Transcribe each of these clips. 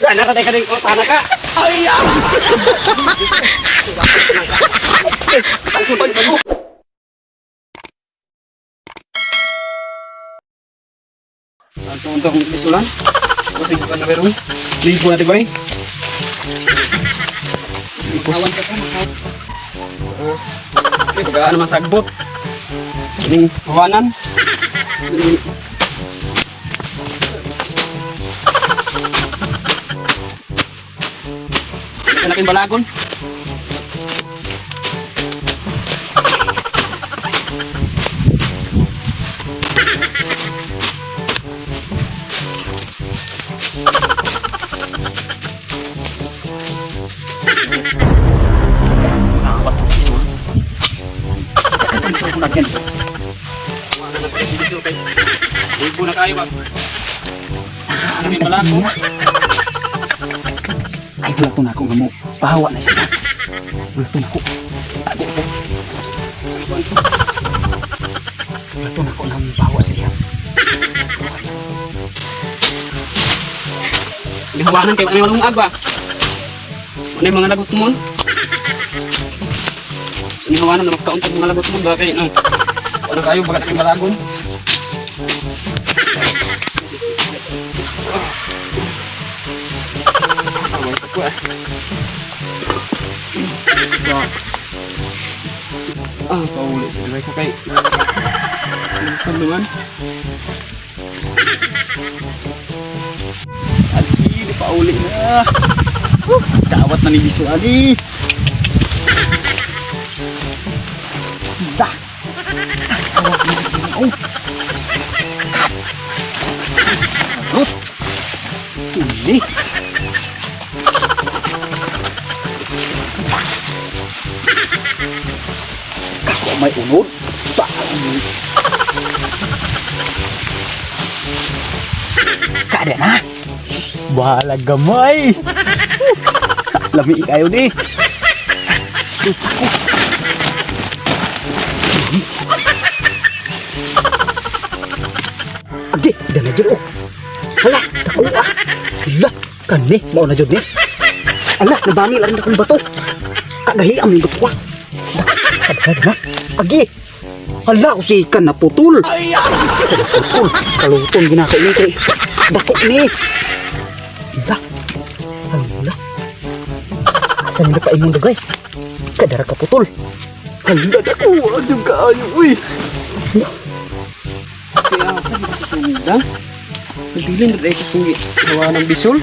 Anak ka ka oh, tana ka. Ay! Anto anto kong bisulan. Kasi ko na meron. Libo na ba? Makawan ka to, makawan. Okay, bagaan naman sagbot. Ining hawanan. Kanakin balagon. Apat ang piso. Libo na kayo ba? Ano yung balagon? Ay, wala to na ako nga mo. Pahawa na siya. Wala to na ako. Tago ko. Wala to na ako nga mo. Pahawa siya. Lihawanan kayo. Ano yung malungag ba? Ano yung mga lagot mo? So, nihawanan na magkaunta mga lagot mo. Bakit? No? Ano kayo? Bakit ang balagon? Ah, may sakwa eh. So, pauli sa dry ko kay. Lungkod naman. Ali, di pauli na. Huh, Dawat na ni Biso, Ali. Da. Dawat na ni Biso. Rut. Tuli. Kako may unod. Saan? Kada na. Bahala gamay. Lami kayo ni. Agi, dala jud oh. Hala, dako ah. Hala, kani mao na jud ni. Ala, nabami lang akong bato. Kagahi ang bato ah. Kada na. Agi. Hala, usikan na putol. Putol. Kaluton ginako ni kay. Dako ni. Hala. Hala. Asa nila pa imong dugay? Kadara ka putol. Hala, dako. Adyo kaayo, uy. Kaya sa dito sa sunda. Nabilin na ito kung gawa ng bisol.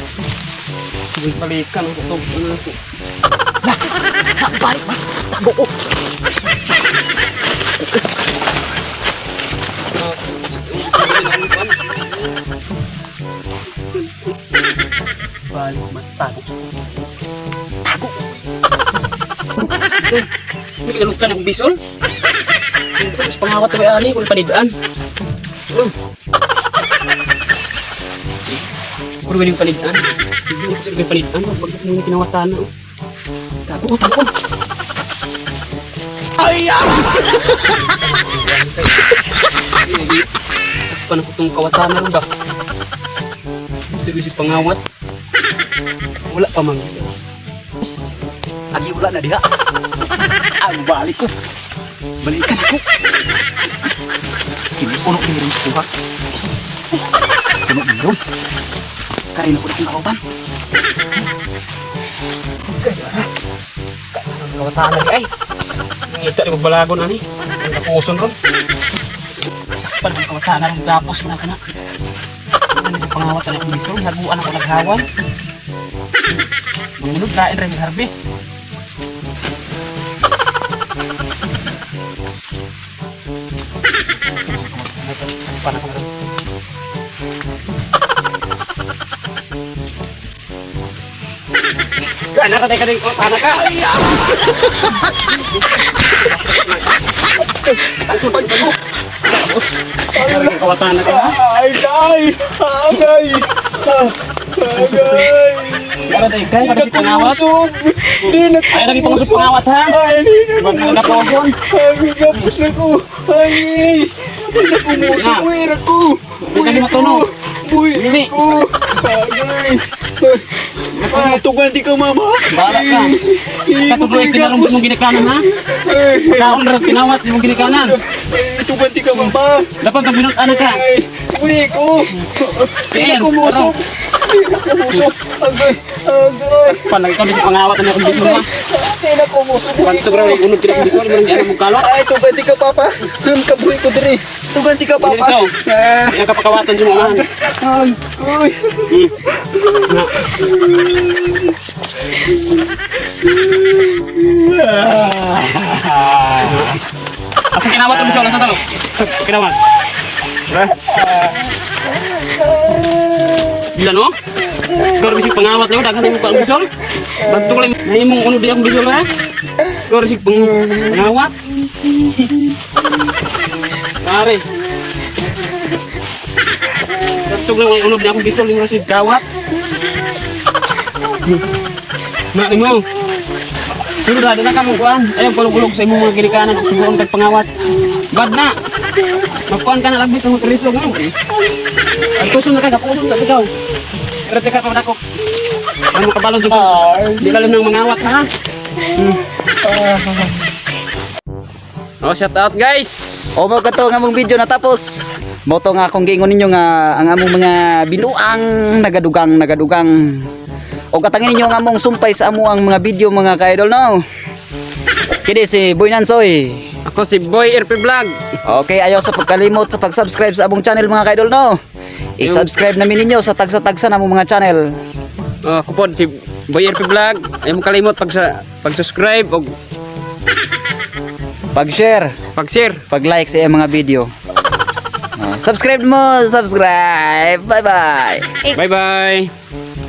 Balikan ang tutog. Ano na ito? Ha, balik ba? Tago ko. Balik man, tago. Tago. May kinalutan akong bisol. Mas pangawat ko ani kung panidaan. Puro galing panidaan. Sige, sige panidaan. Bagkat mo yung kinawatan na. Tago, tago. Ay! Takpan ako itong kawatan na rin ba? Sige, si pangawat. Wala pa man. Agi wala na diha. Ang balik ko. Balikan ako. Kini puno kini rin kuha. Puno ni ron. Kain ako na akong kawatan. Kawatan na di ay. Ngita di magbalagon ani. Ang kapuson ron. Takpan ang kawatan na rin tapos na kana. Ano sa pangawat na akong bisol, haguan ako naghawan. Mangunod lain rin harvest. Takpan ako na ron. Anak ka, teka, teka, anak ka! Kawatan na ka. Ay, ay, agay. Agay. Para tayo kay para si pangawat. Di na Ay lagi pangusap pangawat ha. Ay, di na Wag na napogon. Ay, gapos na ko. Ay, di na ko. Na. Uy, ako. Di ka matunog. Uy, Dili. ako. Agay. Tugan di ka, mama. Bahala ka. Katuloy kinarong sa mong ginikanan, ha? Kaon ra kinawat imong ginikanan. Tugan di ka, mama. Dapat ka binut ano ka. Ay, uli ko. Hindi Ayan, ko musok. Hindi ko musok. Agay, agay. Panag ka sa pangawat na akong bisol, ha? Hindi na ko musok. Panto ra unod kini akong bisol, mo nang mong kalot. Ay, tugan di ka, papa. Dun kabuhi ko diri. Tugan di ka, papa. Ikaw. Ah, Ang kapakawatan sa mga amahan. ay, uy. Na. Asa kinawat ang bisol? Asa talo? Sa kinawat. Ha? Bila no? Kau bisig pangawat leo daghan imong pang bisol. Bantu lang na imong unod di akong bisol, ha. Kau bisig pangawat. Pare. Bantu lang unod di akong bisol yung rasig kawat. Na nimo. Pero dada na ka mo kuan. Ayaw kulog-kulog sa imong mga ginikanan ug subuon kag pangawat. Bad na. Magkuan ka na lang bitong krislog mo. Ang tuson na ka, kapuson na ikaw. Pero teka pa nako. Ano kabalo jud? Di ka lang ng mangawat, ha. Oh, shout out, guys. O mo kato nga among video natapos. Mo to nga akong giingon ninyo nga ang among mga binuang nagadugang nagadugang. O katangin ninyo ang among sumpay sa amo ang mga video, mga ka-idol, no. Kini si Boy Nansoy. Ako si Boy RP Vlog. Okay, ayaw sa pagkalimot sa pag-subscribe sa among channel, mga ka-idol, no. I-subscribe namin ninyo sa tagsa-tagsa namong mga channel. Oh, ako po si Boy RP Vlog. Ayaw mo kalimot pag sa pag-subscribe o Pag-share, pag-share. Pag-like sa iyang mga video. Ah, subscribe mo, subscribe. Bye-bye. Bye-bye.